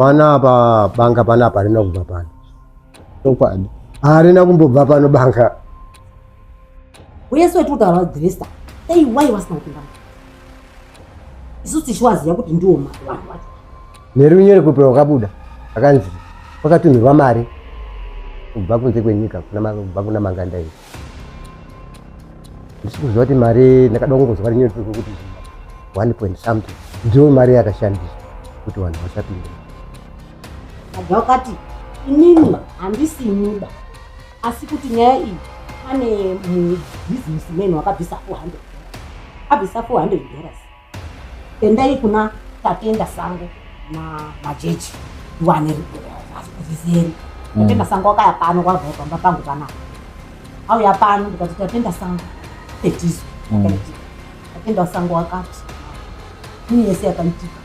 Panapa banga panapa harina kubva pano. Chokwadi. Harina kumbobva pano banga. Wese wetu kutaura Gresta. Dai why wasina kupinda. Isu tichiwaziva kuti ndiwo vanhu vacho. Nerunyere kupi rwakabuda akanzi kwakatumirwa mari kubva kunze kwenyika kubva kuna Manganda iyi. Ndisi kuziva kuti mari ndakada kungozwa rinyore kuti 1 point something ndiyo mari yakashandiswa kuti vanhu vasapinde. Abva akati inini handisi muda asi kuti nyaya iyi pane mubusinessman wakabvisa 400 abvisa 400 dollars endai kuna Tatenda Sango namajeji wane rizeri. Tatenda Sango wakaya pano kwabva pamba pangu panapa auya pano ndikati Tatenda Sango petizo yakaitika. Tatenda Sango akati ini yese yakaitika,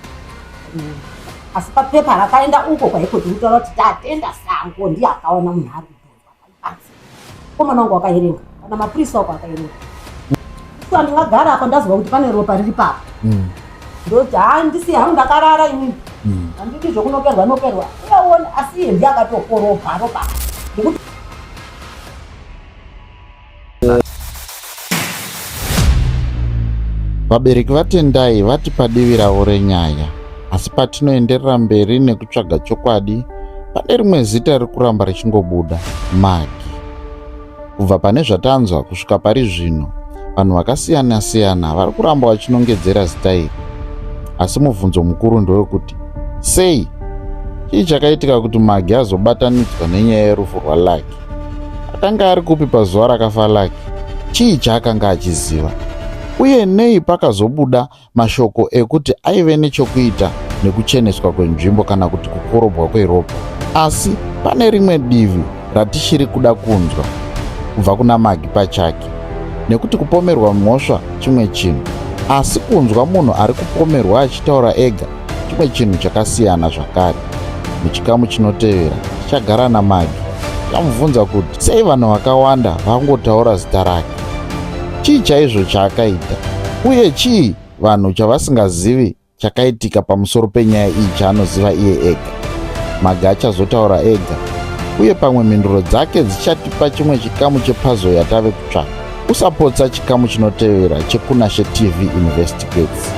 asi papepa rakaenda uko kwaikoti kutaura kuti Tatenda Sango ndiye akaona munhu ari kudhonzwa pasi. Komana wangu wakaerenga kana mapurisa wako akaerenga. So ndingagara apa ndazwa kuti pane ropa riri papa, ndoti ha ndisi hangu ndakarara inini, handidi zvokunokerwa nokerwa uyaona, asi iye ndiye akatokoropa ropa nekuti Vabereki vaTendai vati padivi ravo renyaya, asi patinoenderera mberi nekutsvaga chokwadi, pane rimwe zita riri kuramba richingobuda, Maggie. Kubva pane zvatanzwa kusvika pari zvino, vanhu vakasiyana-siyana vari kuramba vachinongedzera zita iri. Asi mubvunzo mukuru ndewekuti sei? Chii chakaitika kuti Maggie azobatanidzwa nenyaya yerufu rwaLucky? Akanga ari kupi pazuva rakafa Lucky? Chii chaakanga achiziva? Uye nei pakazobuda mashoko ekuti aive nechokuita nekucheneswa kwenzvimbo kana kuti kukorobwa kweropa? Asi pane rimwe divi ratichiri kuda kunzwa kubva kuna Maggie pachake, nekuti kupomerwa mhosva chimwe chinhu, asi kunzwa munhu ari kupomerwa achitaura ega chimwe chinhu chakasiyana zvakare. Muchikamu chinotevera tichagara naMaggie tichamubvunza kuti sei vanhu vakawanda vangotaura zita rake, chii chaizvo chaakaita, uye chii vanhu chavasingazivi chakaitika pamusoro penyaya iyi chaanoziva iye ega. Maggie achazotaura ega, uye pamwe mhinduro dzake dzichatipa chimwe chikamu chepuzzle yatave kutsvaka. Usapotsa chikamu chinotevera cheKunashe TV Investigates.